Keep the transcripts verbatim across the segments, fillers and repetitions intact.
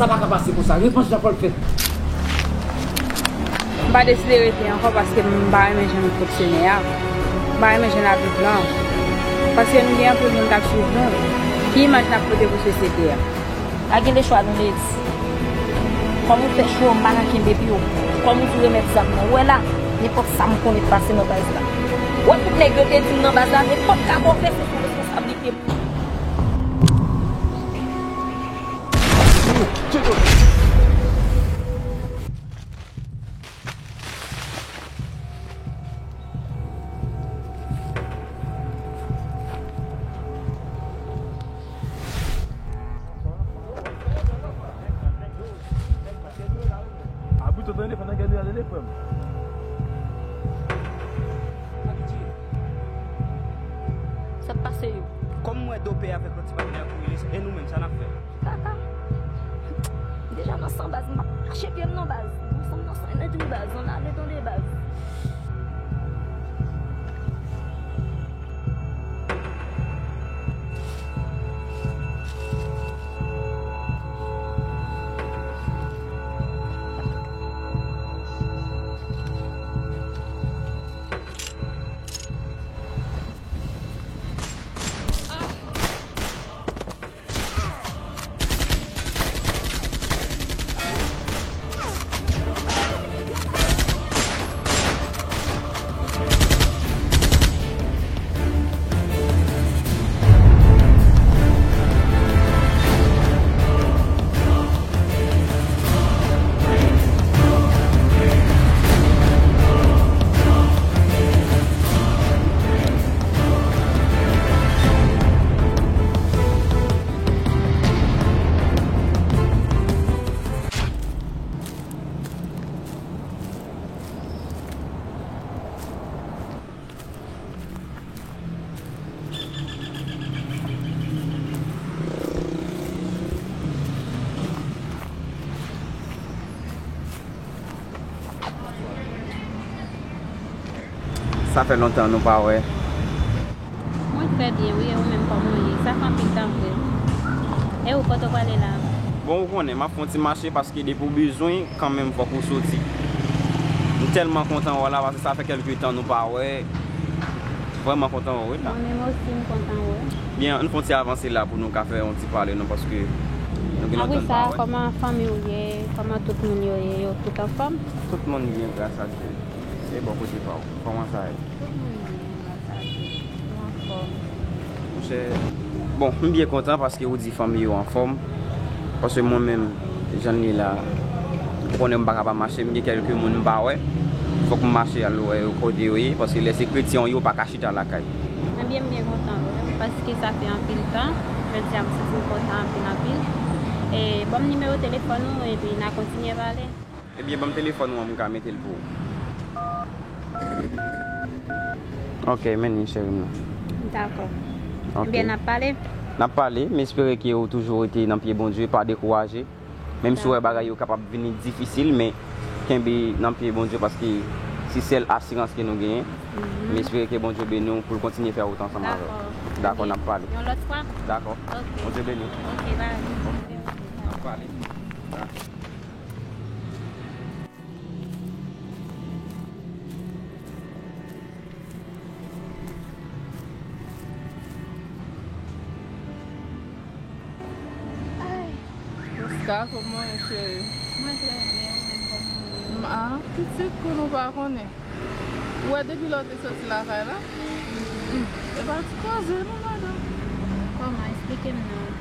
Sa pa ka pase konsa. Revanj la fò l fèt. M pa deside rete ankò paske m pa renmen jan nou fonksyone a. M pa renmen jan n ap viv lan. Paske nou gen anpil moun k ap swiv nou. Ki imaj n ap pote pou sosyete a? Pa gen lechwa nou ledi. Kòm ou fè cho, m pa nan kenbe pi w. Kòm ou di remèt zam nan. Ou wè la, nenpòt sa m konnen pase nan baz la. Ou wè tout nèg yo te di m nan baz la, nenpòt ka w fè, se sou responsablite m. Abit, ou tande, fò n gade, tande, frè m. Sa k pase yo? Kòm m wè Dope avèk lòt ti patnè a kouri, e nou menm, sa n ap fè? Kaka. Deja nan san baz, m ap mache pye m nan baz. Nan san, nan san, nan tou baz, ann ale tande baz. Sa fè lontan nou pa wè. Mwen trè byen, wi, e ou menm, kòman w ye? Sa fè anpil tan vre. E ou, kote w prale la? Bon, ou konnen, m ap fè yon ti mache paske depi w bezwen, kanmenm, fòk ou soti. M tèlman kontan wè w la, paske sa fè kèlke tan nou pa wè. Vrèman kontan wè w, wi, la. Mwen menm osi, m kontan wè w. Byen, ann fè yon ti avanse la pou nou ka fè yon ti pale, non, paske nou gen lontan nou pa wè. Apre sa, kòman fanmi w ye? Kòman tout moun yo ye? Yo tout anfòm? Tout moun byen, gras a Dye. E bò kote pa w, kòman sa ye? Tout moun byen, gras a Dye. Nou anfòm. Monchè, bon, m byen kontan paske ou di fanmi yo anfòm. Paske mwen menm, jan l ye la, ou konnen m pa ka pa mache, m gen kèlke moun m pa wè. Fòk m mache al wè yo kote yo ye, paske lè se kretyen w ye, ou pa ka chita lakay. Ebyen, m byen kontan wè w, paske sa fè anpil tan. Jodi a, m santi m kontan anpil, anpil. E, ban m nimewo telefòn ou, epi n a kontinye pale. Ebyen, ban m telefòn ou an, m ka mete l pou ou. Ok, men li, cheri m nan. Dakò. Ok. Ebyen, n ap pale? N ap pale, m espere ke ou toujou rete nan pye Bondye, pa dekouraje. Menm si w wè bagay yo kapab vini difisil, men kenbe nan pye Bondye, paske se sèl asirans ke nou genyen. Mhm. M espere ke Bondye beni w pou l kontinye fè wout ansanm avè w. Dakò. Dakò, n ap pale. Yon lòt fwa? Dakò. Ok. Bondye beni w. Ok, bye. Ok. N ap pale. Bye. Ay. Oscar, kòman w ye, cheri? Mwen trè byen, ou menm, kòman w ye? M a pitit kou nou pa konnen. Ou wè depi lè w te soti lakay la? Hmm, e pa ti koze non, madanm. Kòman? Eksplike m non.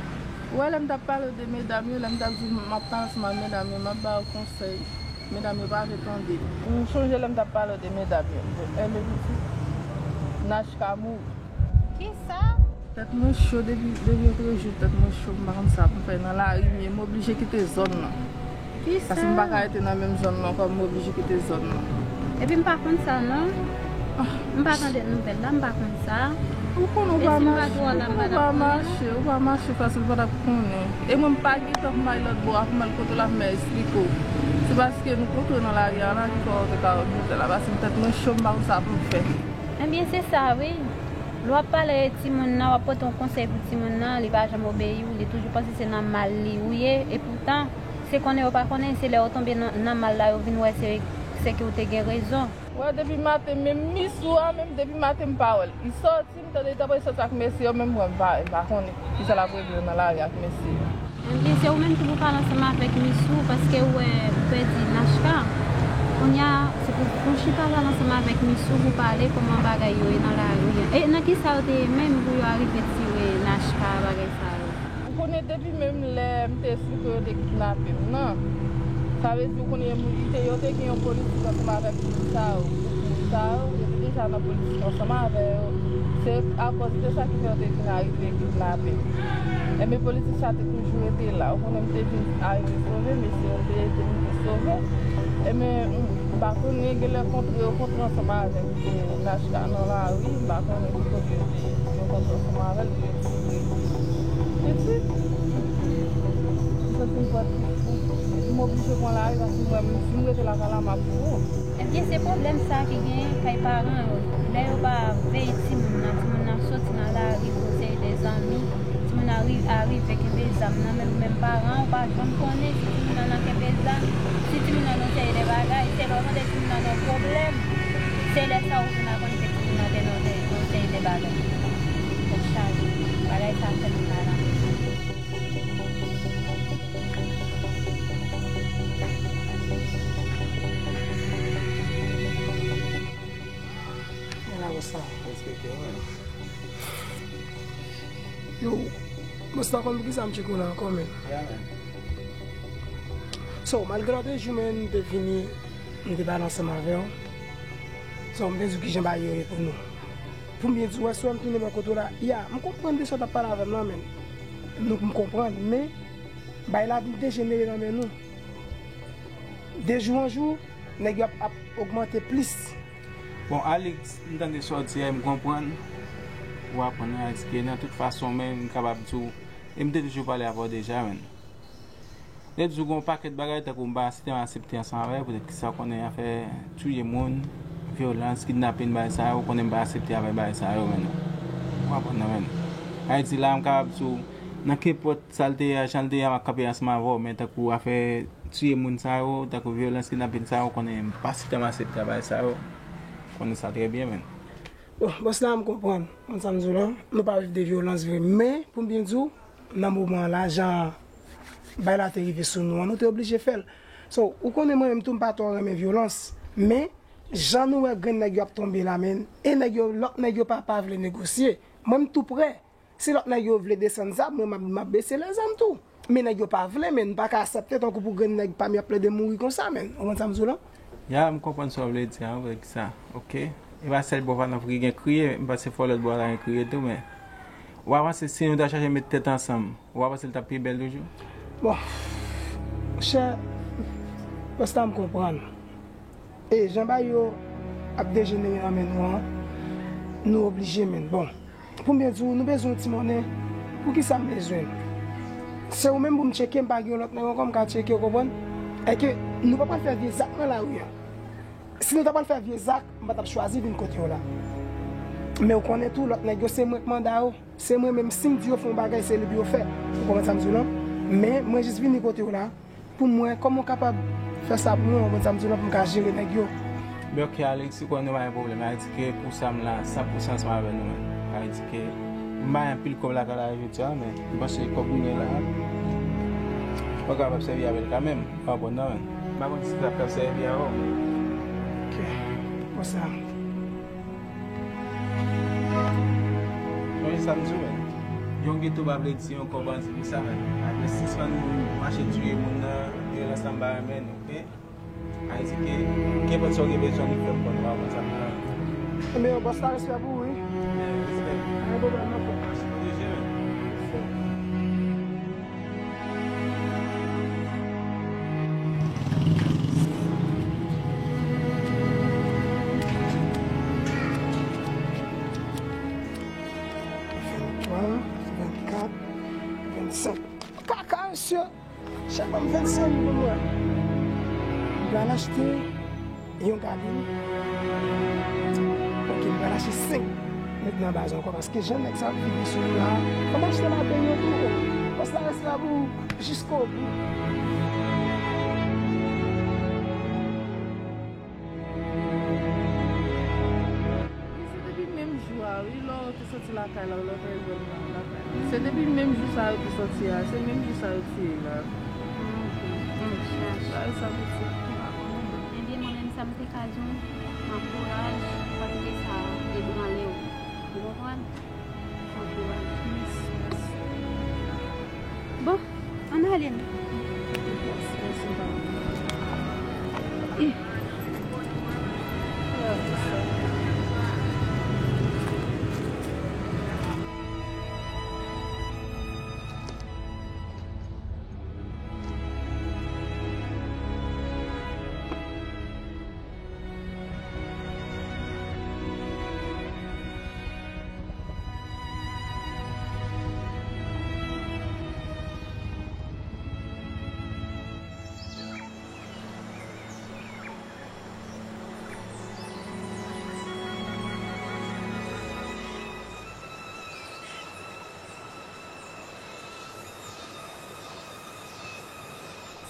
Ou wè lè m t ap pale w de medam yo, lè m t ap di m ap pale ansanm ak medam yo, m ap ba yo konsèy. Medam yo pa vle tande. Ou chonje lè m t ap pale w de medam yo? Eleviti, Nachka mouri. Kisa? Tèt mwen cho depi, depi lòt jou, tèt mwen cho, m pa konn sa pou m fè nan lari m ye, m oblije kite zòn nan. Kisa? Paske m pa ka rete nan menm zòn nan ankò, m oblije kite zòn nan. Epi m pa konn sa non. Ah. M pa tande nouvèl la, m pa konn sa. Ou konn ou pa mache, ou konn ou pa mache, ou pa mache fasil, ou pa t ap konnen. E mwen m pa gen tan pou m al lòt bò a, pou m al kote l ap mè eksplike w. Se paske nou kontre nan lari a la ki fè w te ka wè nouvèl la, paske m tèt mwen cho, m pa konn sa pou m fè. Ebyen, se sa wi. Lè w ap pale timoun nan, w ap pote yon konsèy pou timoun nan, li pa janm obeyi w, li toujou panse se nan mal li ou ye, epoutan, Se konnen yo pa konnen, se lè yo tonbe nan, nan mal la, yo vin wè se, se ke w te gen rezon. Wè, depi maten, menm Misou a, menm depi maten, m pa wè l. Li sòti, m tande li t ap resòti ak mesye yo, menm mwen, m pa, m pa konnen kisa l ap regle nan lari ak mesye yo. Ebyen, se ou menm ki pou pale ansanm avèk Misou, paske ou wè, ou pèdi Nachka. Kounye a, se pou, pou w chita pale ansanm avèk Misou, pou pale kòman bagay yo ye nan lari a. E nan kisa yo te ye menm pou yo arive tire Nachka, bagay sa yo? Ou konnen depi menm lè m te sou ke yo te kidnape m nan, sa vle di ou konnen moun, li te, yo te gen yon politik ansanm avèk moun sa yo, pou moun sa yo, yo te deja nan politik ansanm avè yo. Se akòz de sa ki fè yo te vin arive kidnape m. Ebyen, politik sa te toujou rete la. Ou konnen m te vin arive sove, mesye yo te ede m te sove. Ebyen, m pa konnen, genlè kontre yo kontre ansanm avèk, e, Nachka nan lari, m pa konnen ki kote yo te, yo kontre ansanm avè l pou yo tire pitit. M santi m pran pitit. M oblije pran lari paske m wè menm si m rete lakay la, m ap mouri. Ebyen, se pwoblèm sa ki genyen kay paran yo. Lè yo pa veye timoun nan, timoun nan soti nan lari pou seri de zanmi, timoun nan ri-, arive kenbe zam nan men, ou menm paran, ou pa janm konnen si timoun nan nan kenbe zam, si timoun nan nan seri de bagay, se lè w tande timoun nan nan pwoblèm, se lè sa ou vin aprann ke timoun nan te nan nan seri de bagay. Tèt chaje. Bagay sa fè m mal anpil. Mwen la, bòs la. Respekte, wi. Yo, bòs la, konn poukisa m tcheke w la ankò, men. Ya, men. So, malgre lòt jou, men, m te vini, m te pale ansanm avè w. So, m te di w kijan bagay yo ye pou nou. Pou m byen di w, wè, si w wè m tounen bò kote w la, ya, m konprann de sa w t ap pale avè m lan, men. Nou, m konprann, men, bagay la vin dejenere nan men nou. De jou an jou, nèg yo ap, ap ogmante plis. Bon, Alix, m tande sa w di a, m konprann. Ou aprann nan etike nan tout fason, men m kapab di w, e m te toujou pale avè w deja, men. M te di w gen yon pakèt bagay, tankou m pa site m asepte ansanm avè w, poutèt ki sa w konnen afè touye moun, vyolans, kidnapin, bagay sa yo, ou konnen m pa asepte avè bagay sa yo, men. Ou aprann nan, men. Ayiti la, m kapab di w, nan kenpòt sa l te ye a, jan l te ye a, m ap kanpe ansanm avè w, men tankou afè tiye moun sa yo, tankou vyolans, kidnapin sa yo, konnen m pa sitan m asepte bagay sa yo. Konnen sa trè byen, men. Bon, bòs la, m konprann. Konn sa m di w lan, nou pa viv de vyolans vre, men, pou m byen di w, nan moman an la, jan bagay la te rive sou nou an, nou te oblije fè l. So, ou konnen mwen menm tou, m pa twò renmen vyolans, men, jan nou wè grenn nèg yo ap tonbe la, men, e nèg yo, lòt nèg yo pa, pa vle negosye. Mwen, m tou prè. Si lòt nèg yo vle desann zam, mwen m ap, m ap bese lè zam tou. Men nèg yo pa vle, men n pa ka aksepte tankou pou grenn nèg pa m y ap plede mouri konsa, men. Ou konprann sa m di w lan? Ya, m konprann sa w vle di a, wi, ki sa. Oke. E pa sèl bò pa nan ki gen kriye, m panse fò lòt bò a ta gen kriye tou, men. Ou pa panse si nou ta chache met tèt ansanm, ou pa panse l t ap pi bèl toujou? Bon, monchè, bòs la m konprann. E jan bagay yo ap dejenere nan men nou an, nou oblije, men. Bon, pou m byen di w, nou bezwen yon ti monnen. Poukisa m bezwen l? Se ou menm pou m tcheke, m pa gen yon lòt nèg ankò m ka tcheke, w konprann? Èske nou pa pral fè vye zak nan lari a? Si nou ta pral fè vye zak, m pa t ap chwazi vin kote w la. Men w konnen tou, lòt nèg yo, se mwen k manda yo. Se mwen menm, si m di yo fè yon bagay, se li pou yo fè. Ou konprann sa m di w lan? Men, mwen jis vini kote w la, pou m wè kòman w kapab fè sa pou mwen, ou konprann sa m di w lan, pou m ka jere nèg yo. Men oke, Alex, ou konnen nou pa gen pwoblèm. Sa vle di ke pou sa m la, san pou san ansanm avè nou, men. Sa vle di ke m bay anpil kòb lakay la jodi a, men m panse kòb ou gen la, ou kapab sèvi avè l kanmenm. Ou konprann nan, men. M pa konn si sa ap sèvi avè w. Oke. Konsa. Sonje sa m di w, men. Yon geto pa vle di yon kòb anti pou sa, men. Apre sispann mache tiye moun nan, vyolans lan m pa renmen l, oke? Sa vle di ke, kenpòt sa w gen bezwen, nou fè m konn, ou pa konn sa m nan. Ebyen, bòs la, respè pou ou, wi. Respè. Pa gen pwoblèm, non, frè. Mache pwoteje, men. Respè. Venntwa, vennkat, vennsenk. Kaka, mesye! Chèk ban m vennsenk mil pou mwen. M pral achte yon galin. Oke, m pral achte senk. Met nan baz ankò, paske jan nèg sa ap vini sou nou la, fò m achte lapenn yo tou. Bòs la, respè pou ou jiskobou. Lakay la, ou lòt lè vwè l nan lakay. Se depi menm jou sa yo te sòti a, se menm jou sa yo tiye l la. Sa yo sa pitit. Ebyen, mwen menm sa m te ka di w, pran kouraj, paske sa ebranle w. Ou konprann? Pran kouraj. Bon, ann ale n.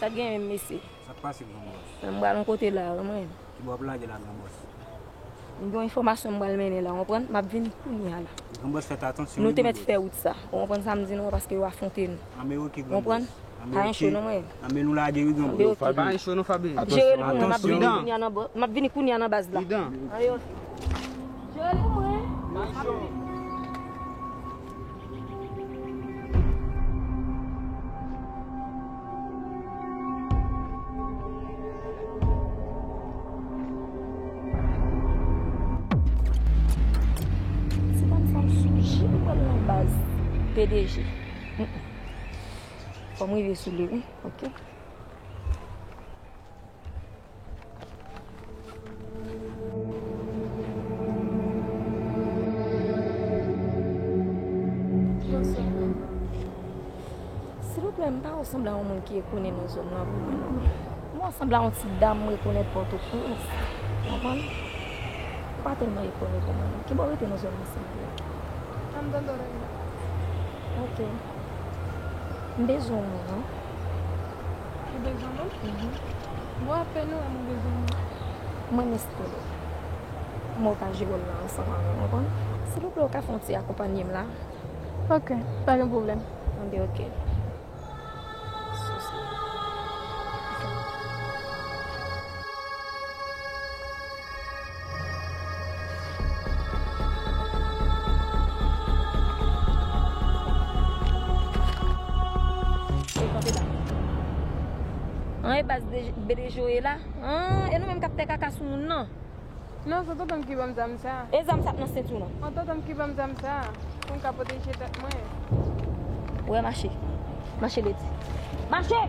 Sa k gen menm, mesye? Sa k pase, gran bòs? M pral yon kote la, wi, mwen. Ki bò w ap lage la, gran bòs? M gen yon enfòmasyon m pral mennen la, w konprann? M ap vini kounye a la. Gran bòs, fèt atansyon. Nou te mèt fè wout sa. Ou konprann sa m di nou an, paske yo afwonte nou. Anben, oke, gran bòs. Konprann? Pa gen cho non, mwen. Anben, nou lage, wi, gran bòs. Anben, oke. Pa gen cho non, Fabi. Jere l pou mwen, m ap vini kounye a nan bò-, m ap vini kounye a nan baz la. Anben, oke. Jere l pou mwen. Se pa m sa m sonje pou pral nan baz P D G. Mm, mm. Fò m rive sou li, wi. Ok. Silvouplè, m pa wè w sanble a yon moun ki rekonèt nan zòn nan pou mwen, non. M wè w sanble a yon ti dam m rekonèt Pòtoprens. Konprann? M pa tèlman rekonèt ou, non. Ki bò w rete nan zòn nan, silvouplè? Ann tande w la. Ok. M bezwen w, non. Ou bezwen mwen? Mhm. Bon, apèn ou wè mwen bezwen mwen. Mwen espere. Mwen ka jwe wòl la ansanm avè w, konprann? Silvouplè, ou ka fè yon ti akonpanye m la? Ok, pa gen pwoblèm. Anben, ok. Sou sa. An, e baz de, B D J ou ye la? An, e nou menm k ap fè kaka sou moun nan? Non, se tonton m ki ban m zam sa. E zam sa k nan senti w nan? An, tonton m ki ban m zam sa. Pou m ka pwoteje tèt mwen. Ou wè, mache. Mache, ledi. Mache!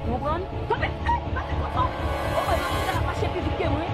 Ou konprann? Kanpe! Ey! Mache konsa! Ou wè, nan tout sa, mache pi vit ke mwen.